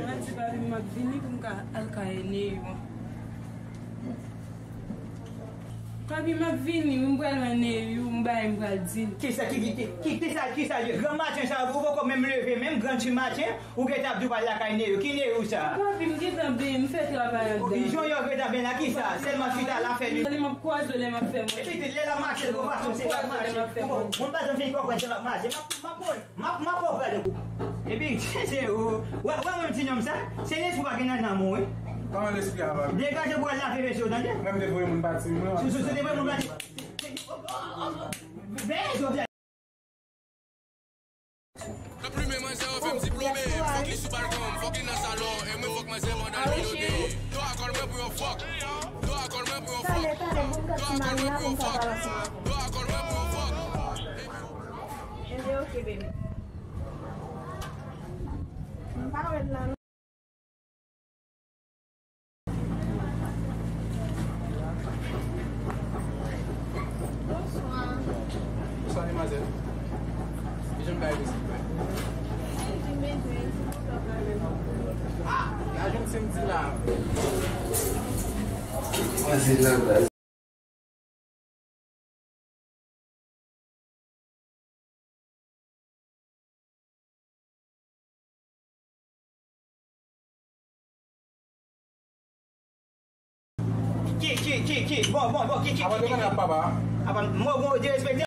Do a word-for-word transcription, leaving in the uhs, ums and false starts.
Mwen di papi m ap vini pou m ka al kay Neyou. Papi m ap vini, wi, m pral wè Neyou, m bay, m pral di l. Kisa ki, ki, ki, kisa, kisa, granmaten sa, ou poko menm leve, menm granmaten, ou gentan ap di w pral lakay Neyou. Ki Neyou sa? Papi, m gentan benyen, m fè travay anndan. Jan w gentan benyen la, kisa? Sèlman chita la fè li. Lè m ap kwaze, lè m ap fè mwen. Epi lè l ap mache, l gon fason, se l ap mache. Bon, bon, m pa janm fin konprann jan l ap mache. M ap, m ap, m ap, m ap, m ap pran de kou. Epi, se ou. Wè, wè, mwen, ti nonm sa, se lespri pa gen nan nanm ou, wi. Kòman lespri a va? Degaje pou al lave mesye, w tande? Mwen, m te voye moun pati, mwen. Sou, sou, sou, te voye moun pati. Ben, jodi a. Nan plimen manzè yo fè m diplome. Fòk li sou balkon, fòk li nan salon. E mwen fòk manzè pandan l milote. Do a kòl mwen pou yon fòk. Do a kòl mwen pou yon fòk. Do a kòl mwen pou yon fòk. Do a kòl mwen pou yon fòk. Ebyen, ok, baby. M pa wèl la, non. Bonswa. Bonswa, demwazèl. Kijan m ka ede, silvouplè? Mwen di, mwen di, si w ta prale nan... Ah! La jwenn Cindy la. Mwen di nan baz. Ki, ki, ki, ki? Bon, bon, bon, ki, ki, ki, ki, ki? Apa, mwen, mwen derespekte.